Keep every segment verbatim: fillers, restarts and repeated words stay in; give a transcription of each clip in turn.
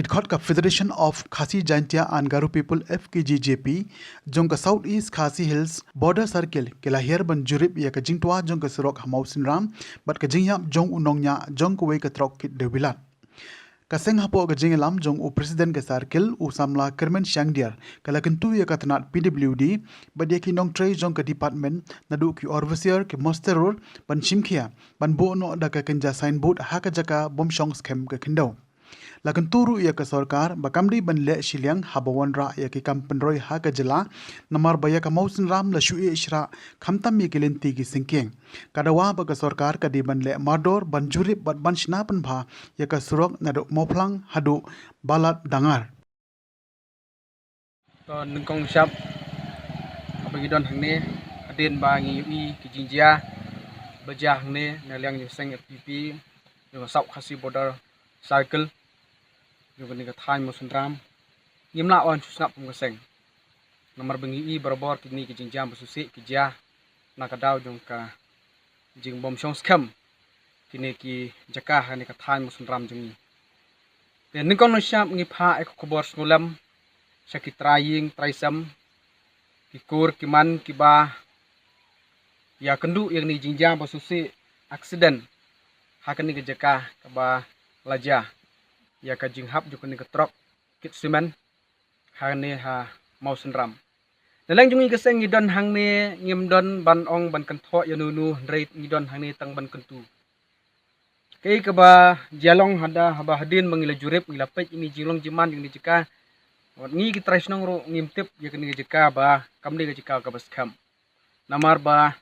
Dkhot ka Federation of Khasi Jaintia and Garo People, F K G J P, jong ka South East Khasi Hills Border Circle ki la hiar ban jurip ïa ka jingtwa jong ka surok ha Mawsynram bad ka jingïap jong u nongñiah jong kawei ka trok kit dewbilat. Ka seng hapoh ka jingïalam jong u President ka Circle, u samla Kyrmen Shangdiar, ka la kyntu ïa ka tnat P W D bad ïa ki nongtrei jong ka department, naduh ki overseer, ki musterer, ban shimkhia ban buh noh da ka kynja signboard ha ka jaka bym shong skhem ka khyndew. La kyntu ruh ïa ka sorkar ba kam dei ban leh shiliang haba wanrah ïa ki kam pynroi ha ka jylla, namar ba ïa ka Mawsynram la shu ïeh shrah khamtam ïa ki lynti ki syngkien. Ka dawa ba ka sorkar ka dei ban leh mardor ban jurip bad ban shna pynbha ïa ka surok naduh Mawphlang haduh Balat Dangar. To nyngkong shap haba ngi don hangne, hadien ba ngi ïohi ki jingjia ba jia hangne na liang jong seng F P P jong ka South Khasi Border Circle jong kane ka thaiñ Mawsynram, ngim lah ban shu sngap kum ka seng. Namar ba ngi ïohi barabor kine ki jingjia ba shisha ki jia na ka daw jong ka jingbym shong skhem kine ki jaka ha kane ka thaiñ Mawsynram jong ngi. Te nyngkong nyngshap ngi phah ïa ka khubor sngewlem sha ki trai ïing trai sem, ki kur ki man kiba ïakynduh ïa kine jingjia ba shisha, accident ha kane ka jaka kaba la jia ïa ka jinghap jong kane ka trok kit simen hangne ha Mawsynram. Na liang jong ngi ka seng ngi don hangne, ngim don ban ong ban kynthoh ïa uno uno, hynrei ngi don hangne tang ban kyntu. Kaei kaba jia long haba hadien ba ngi la jurip, ngi la peit ïa kine jinglong jingman jong kane ka jaka, wat ngi ki trai shnong ruh ngim tip ïa kane ka jaka ba kam dei ka jaka kaba skhem. Namar ba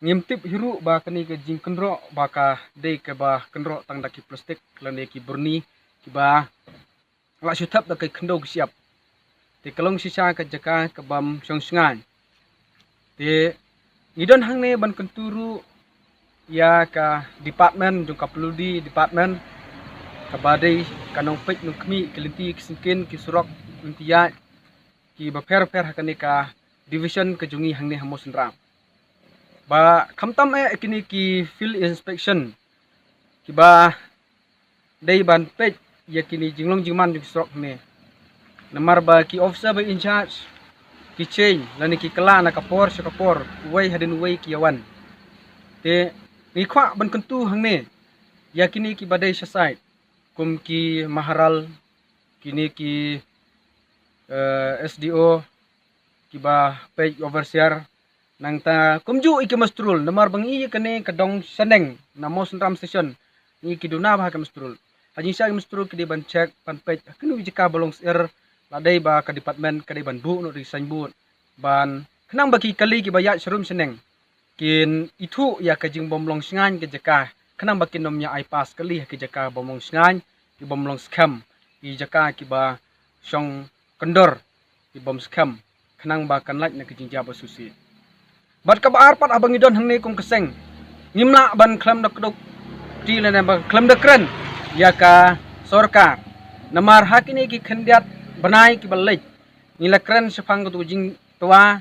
ngim tip hi ruh ba kane ka jingkynroh ba ka dei kaba kynroh tang da ki plastik lane ki burni kiba la shu thep da ka khyndew ka shyiap. Te ka long shisha ka jaka kabym shong shngaiñ. Te ngi don hangne ban kyntu ruh ïa ka department jong ka P W D department, kaba dei ka nongpeit nongkhmih ki lynti ki syngkien, ki surok, lynti ïaid kiba pher pher ha kane ka division ka jong ngi hangne ha Mawsynram. Ba khamtam eh kine ki field inspection kiba dei ban peit ïa kine jinglong jingman jong ki surok hangne. Namar ba ki officer ba in charge ki change lane ki kylla na ka por sha ka por, uwei hadien uwei ki ïawan. Te ngi kwah ban kyntu hangne ïa kine kiba dei sha site, kum ki maharal, kine ki, eh, S D O, kiba peit overseer, nangta kumjuh ïa ki musterer, namar ba ngi ïa kane ka dong shaneng na Mawsynram station, ngi ki duna bha ki musterer. Ha jingshai ki musterer ki dei ban check ban peit ha kano ka jaka ba long syiar, la dei ba ka department ka dei ban buh noh da ki signboard ban khnang ba ki kali kiba ïaid sharum shaneng kin ithuh ïa ka jingbym long shngaiñ ka jaka, khnang ba kin nym ïa ai pass kali ha ki jaka bym long shngaiñ, ki bym long skhem, ki jaka kiba shong kyndor, ki bym skhem, khnang ba kan lait na ka jingjia ba shisha. Bad kaba ar pat, haba ngi don hangne kum ka seng, ngim lah ban khlem da kdup ti lane ban khlem da kren ïa ka sorkar. Namar ha kine ki khyndiat bnai kiba leit, ngi la kren shaphang katu ka jingtwa,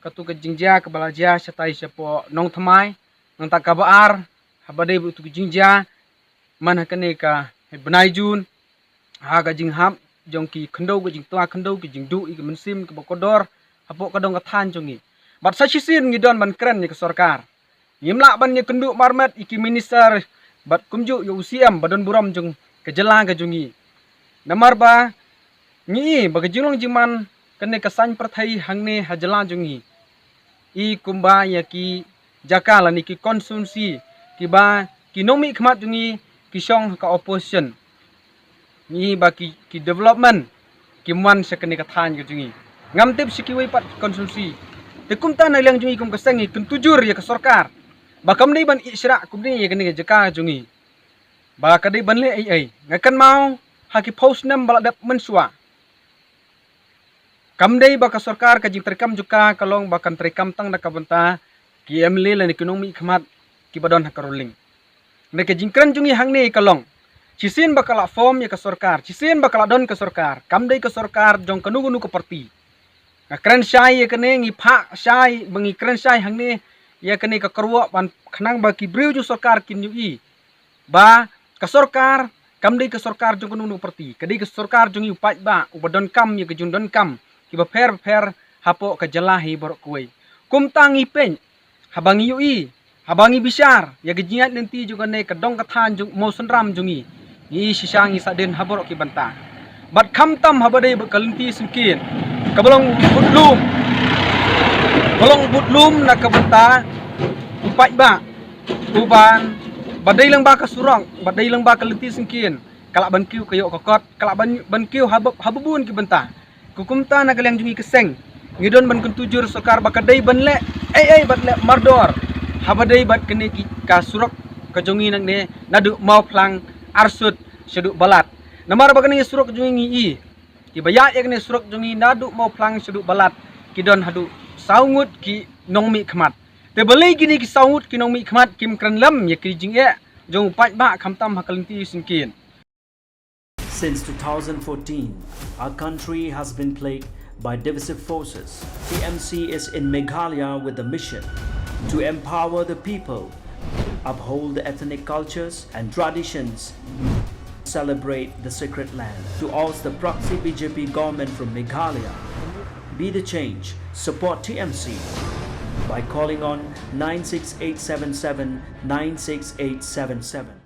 katu ka jingjia kaba la jia shatai shapoh Nongthymmai, nangta kaba ar, haba dei bad utu ka jingjia man ha kane ka bnai June, ha ka jinghap jong ki khyndew, ka jingtwa khyndew, ki jingduh ïa ki mynsiem kiba kordor hapoh ka dong ka thaiñ jong ngi. Bad sa shisien ngi don ban kren ïa ka sorkar. Ngim lah ban ïakynduh marmet ïa ki minister bad kumjuh ïa u C M ba don burom jong ka jylla ka jong ngi. Namar ba ngi i ba ka jinglong jingman kane ka saiñ pyrthei hangne ha jylla jong ngi, i kumba ïa ki jaka lane ki constituency kiba ki nongmihkhmat jong ngi ki shong ha ka opposition, ngi i ba ki, ki development kim wan sha kane ka thaiñ ka jong ngi. Ngam tip sha kiwei pat ki constituency. Te kumta na liang jong ngi kum ka seng ngi kyntu jur ïa ka sorkar ba kam dei ban ïeh shrah kumne ïa kane ka jaka jong ngi, ba ka dei ban leh ei ei. Nga kynmaw ha ki phew snem ba la dep mynshuwa, kam dei ba ka sorkar ka jingtreikam jong ka ka long ba kan treikam tang na ka bynta ki M L A lane ki nongmihkhmat kiba don ha ka ruling. Hynrei ka jingkren jong ngi hangne ka long, shisien ba ka la form ïa ka sorkar, shisien ba ka la don ka sorkar, kam dei ka sorkar jong kano kano ka party. Nga kren shai ïa kane, ngi phah shai, ba ngi kren shai hangne ïa kane ka kyrwoh ban khnang ba ki briew jong sorkar kin ïohi ba ka sorkar kam dei ka sorkar jong kano kano parti, ka dei ka sorkar jong ngi u paidbah uba donkam ïa ka jingdonkam kiba pher bapher hapoh ka jylla hi baroh kawei. Kumta ngi peit, haba ngi ïohi, haba ngi bishar ïa ka jingïaid lynti jong kane ka dong ka thaiñ jong u maw synram jong ngi, ngi shisha ngi sahdien ha baroh ki bynta. Bad khamtam haba dei bad ka lynti syngkien, kaba long bud lum, kaba long bud lum na ka bynta u paidbah, uban ba dei lyngba ka surok, ba dei lyngba ka lynti syngkien, ka lah ban kiew ka ïoh ka kot, ka lah ban, ban kiew haba, haba bun ki bynta. Ka kumta na ka liang jong ngi ka seng, ngi don ban kyntu jur sorkar ba ka dei ban leh ei ei bad leh mardor haba dei bad kane ki, ka surok ka jong ngi nangne naduh Mawphlang arsut shaduh Balat. Namar ba kane surok jong ngi, ngi i, kiba ïaid ïa kane surok jong ngi naduh Mawphlang shaduh Balat, ki don haduh saw ngut ki nongmihkhmat. Te balei kine ki saw ngut ki nongmihkhmat kim kren lem ïa ki jingeh jong u paidbah khamtam ha ka lynti syngkien? Since two thousand fourteen, our country has been plagued by divisive forces. T M C is in Meghalaya with a mission to empower the people, uphold the ethnic cultures and traditions, celebrate the sacred land. To oust the proxy B J P government from Meghalaya, be the change, support T M C by calling on nine six eight seven seven nine six eight seven seven.